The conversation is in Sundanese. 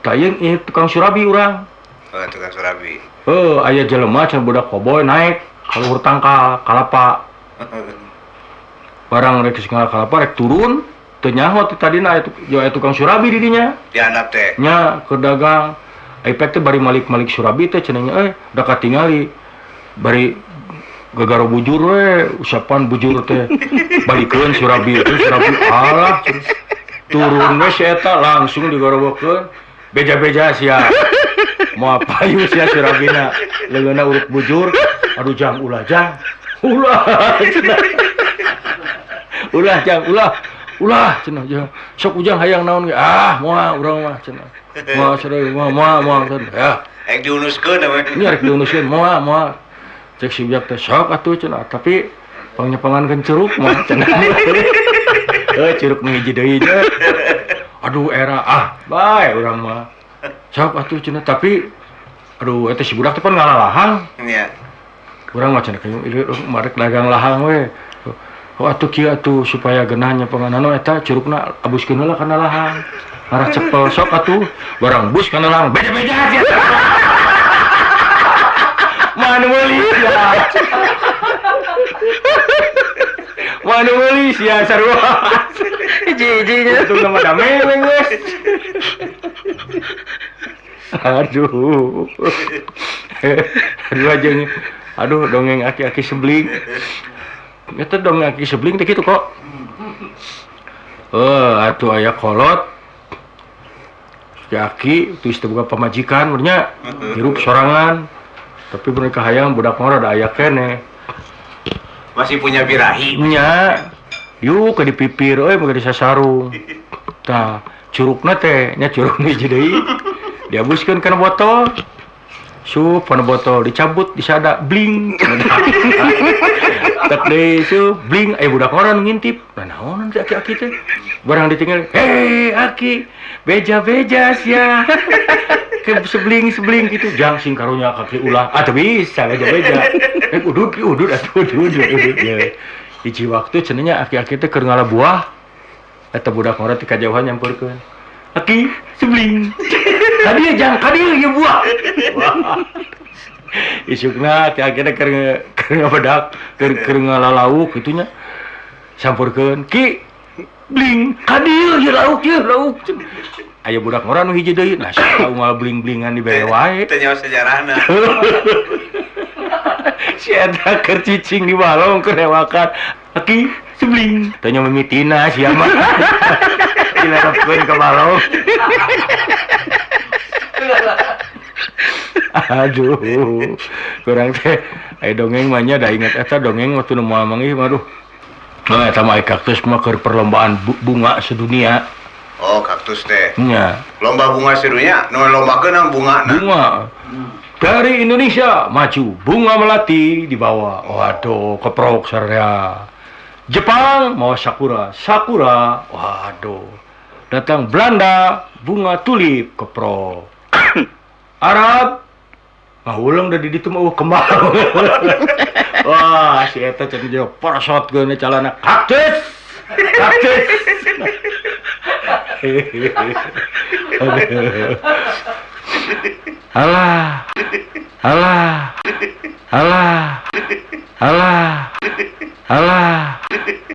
Tah ieu tukang surabi urang. Oh, tukang surabi. Heuh, aya jelema cenah budak koboy naik ka luhur tangkal kalapa. Barang rek geus ngala kalapa rek turun, teu nyaho ti tadina aya tukang surabi di dinya. Di handap teh. Nya keur dagang. Ai pek teh bari malik-malik surabi teh cenah nya euy, da katingali bari gagaro bujur we, usapan bujur teh. Balikeun surabi teh, surabi alah turun we si eta langsung digorowokeun. Beja-beja sia. Moal payu sia surabina. Leungeunna urut bujur. Aduh jang ulah jang. Ulah cenah. Ulah jang ulah. Ulah cenah jang. Sok ujang hayang naon ge? Ah, moal urang mah cenah. Moal sareng moal moal moal cenah. Ya. Rek diunuskeun we. Nya rek diunuskeun moal moal. Cek si ujang teh sok atuh cenah, tapi pangnyepangankeun curug mah cenah. Heuh curug nu hiji deui nya. Aduh era ah bae urang mah. Sok atuh cenah tapi aduh eta si budak teh pan ngalalahang. Nya. Urang mah cenah ieu marek dagang lahang we. Oh atuh kieu atuh supaya geunah nyepanganana eta curugna abuskeun heula kana lahang. Arah cepel sok atuh barang bus kana lahang beja-beja sia. Manu meuli sia. Manu meuli sia sarua. Hiji-hijinya. Itu nama dame we geus. Aduh. Aduh aja. Aduh dongeng aki-aki sebling. Eta dongeng aki sebling teh kitu kok. Atuh aya kolot. Si aki geus teu boga pamajikan nya hirup sorangan. Tapi mereka hayang budak mah rada aya keneh. Masih punya birahi. Nya. Yuk ke dipipir euy mah disasarung. Tah, curugna teh nya curug hiji deui. Diabuskeun kana botol. Sup kana botol dicabut disada bling. Tek deui sup bling aya budak orang ngintip. Nah naonan si aki-aki teh? Barang ditinggal, "Hei aki, beja-beja sia." Ke sebling-sebling gitu, jang sing karunya kaki ulah. Ah teu bisa beja-beja. Udud udud atuh udud udud ya. Hiji waktu cenah nya aki-aki teh keur ngala buah. Eta budak ngora ti kajauhan nyamperkeun. Aki sebling. Kadieu jang, kadieu ieu buah. Wah. Isukna aki-aki teh keur ngabedak, keur ngalalauk kitu nya. Samperkeun, "Ki, bling, kadieu ieu lauk ieu lauk." Aya budak ngora nu hiji deui, nah sia unggal bling-blingan dibere wae. Teu nyaho sejarahna. Si eta keur cicing di balong keur rewakan. Aki sebling. Teu nya mimitina sia mah. Dilarepkeun ka balong. Aduh, kurang teh aya dongeng mah nya da inget eta dongeng waktu nu moal manggih mah aduh. Nah, eta mah kaktus mah keur perlombaan bunga sedunia. Oh, kaktus teh. Nya. Lomba bunga sedunia, nu lombakeun bunga. Bunga. Dari Indonesia maju bunga melati dibawa. Waduh, keprok sararea. Jepang mau sakura, sakura. Waduh. Datang Belanda bunga tulip keprok. Arab ngahuleng da di ditu mah kembang. Wah, si eta cenah jeung porosotkeun calana kaktus. Kaktus. Alah. Alah. Alah. Alah. Alah.